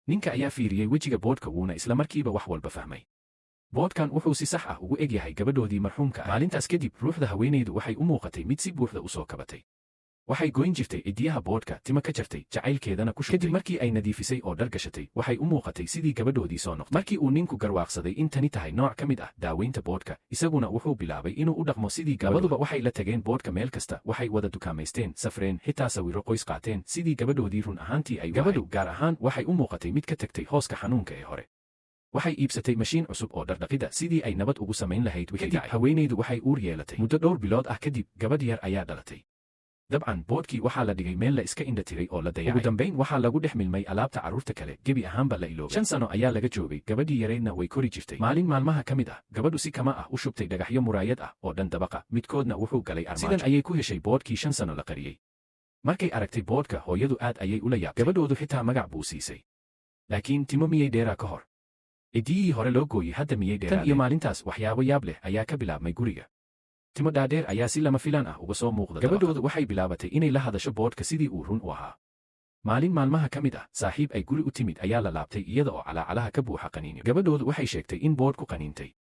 Ninka ayaa fiiriyey wejiga boodhka, wuuna isla markiiba wax walba fahmay. Boodhkan wuxuu si sax ah ugu eg yahay gabadhoodii marxuumka ah. Maalintaas kadib, ruuxda haweenaydu waxay u muuqatay mid si buuxda u soo kabatay. Waxay goyn jirtay cidiyaha boodhka, timo ka jartay, jacaylkeedana ku shubtay. Kadib markii ay nadiifisay oo dhar gashatay, waxay u muuqatay sidii gabadhoodii soo noqtay. Markii uu ninku garwaaqsaday in tani tahay nooc ka mid ah daaweynta boodhka, isaguna wuxuu bilaabay inuu u dhaqmo sidii gabadhuba. Waxay la tageen boodhka meel kasta, waxay wada dukaamaysteen, safreen, xitaa sawirro qoys qaateen, sidii gabadhoodii run ahaantii ay. Gabadhu gaar ahaan waxay u muuqatay mid ka tagtay hooska xanuunka ee hore. Waxay iibsatay mashiin cusub oo dhardhaqida, sidii ay nabad ugu samayn lahayd wixii dhacay. Haweenaydu waxay uur yeelatay. Muddo dhowr bilood ah kadib, gabadh yar ayaa dhalatay. Dabcan, boodhkii waxaa la dhigay meel la iska indha tiray oo la dayacay. Ugu dambayn waxaa lagu dhex milmay alaabta carruurta kale, gebi ahaanba la iloobay. 5 sano ayaa laga joogay, gabadhii yaraydna way kori jirtay. Maalin maalmaha ka mid ah, gabadhu si kama ah u shubtay dhagaxyo muraayad ah oo dhan dabaqa, midkoodna wuxuu galay armaajo. Sidan ayay ku heshay boodhkii 5 sano la qariyey. Markay aragtay boodhka, hooyadu aad ayay ula yaabtay. Gabadhoodu xitaa magac buu siisay. Laakiin timo miyay dheeraa ka hor? Ciddiyihii hore loo gooyey hadda miyay dheeraadeen? Tan iyo maalintaas waxyaabo yaab leh ayaa ka bilaabmay guriga. Timo dhaadheer ayaa si lama filaan ah uga soo muuqda. Gabadhoodu waxay bilaabatay inay la hadasho boodhka sidii uu run u ahaa. Maalin maalmaha ka mid ah, saaxiib ay guri u timid ayaa la laabtay iyada oo calaacalaha ka buuxa qaniinyo. Gabadhoodu waxay sheegtay in boodhku qaniintay.